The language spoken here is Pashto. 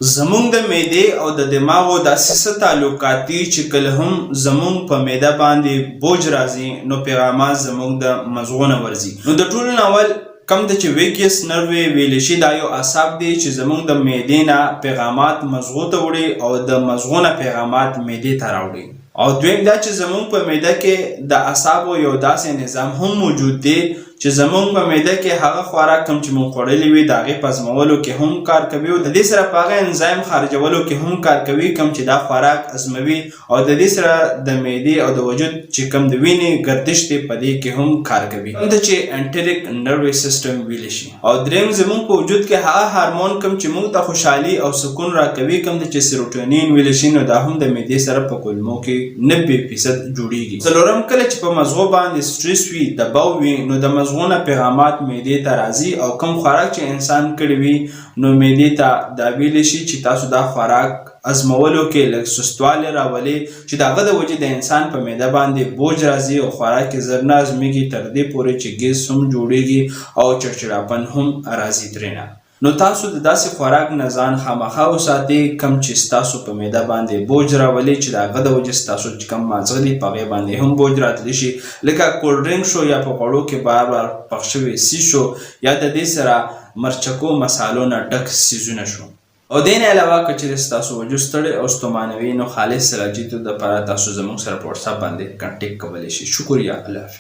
زمونږ د معدې او د دماغو داسې څه تعلقات دي چې کله هم زمونږ په معده باندې بوج راځي، نو پیغامات زمونږ د مزغو نه ورځي. نو د ټولو نه اول کوم ته چې ویګیس نروې ویلی شي، دا یو اعصاب دی چې زمونږ د معدې نه پیغامات مزغو ته وړي او د مزغو نه پیغامات معدې ته راوړي. او دویم دا چې زمونږ په معده کې د اعصابو یو داسې نظام هم موجود دی چې زمونږ په معده کې هغه خوراک کوم چې مونږ خوړلی وي، د هغې په هضمولو کې هم کار کوي او د دې سره په هغه انزایم خارجولو کې هم کار کوي کوم چې دا خوراک هضموي، او د دې سره د معدې او د وجود چې کوم د وینې ګردش دی، په دې کې هم کار کوي، کوم ته چې انټریک نروي سیستم ویل شي. او دریم، زمونږ په وجود کې هغه هارمون کوم چې مونږ ته خوشحالي او سکون راکوي، کوم ته چې سیروټونین ویل شي، نو دا هم د معدې سره په کولمو کې 90% جوړیږي. څلورم، کله چې په مزغو باندې سټریس وي، دباو وي، نو د مزغو نه پیغامات معدې ته راځي او کوم خوراک چې انسان کړی وي، نو معدې ته دا ویلی شي چې تاسو دا خوراک هضمولو کې لږ سستوالی راولي، چې د هغه د وجې د انسان په معده باندې بوج راځي او خوراک یې زر نه هضمیږي، تر دې پورې چې ګیس هم جوړیږي او چړچړاپن هم راځي ترېنه. نو تاسو د داسې خوراک نه ځان خامخا وساتئ کوم چې ستاسو په معده باندې بوج راولي، چې د هغه د وجې ستاسو چې کوم مازغه دي، په هغې باندې هم بوج راتلی شي، لکه کولډ ډرنک شو، یا په غوړو کې بار بار پخ شوی څیز شو، یا د دې سره مرچکو مسالو نه ډک څیزونه شو. او دې نه علاوه که چېرې ستاسو وجود ستړی او ستومانه وي، نو خالص سلاجیتو دپاره تاسو زموږ سره په وټساپ باندې کنټیکټ کولی شئ. شکریه، الله حافظ.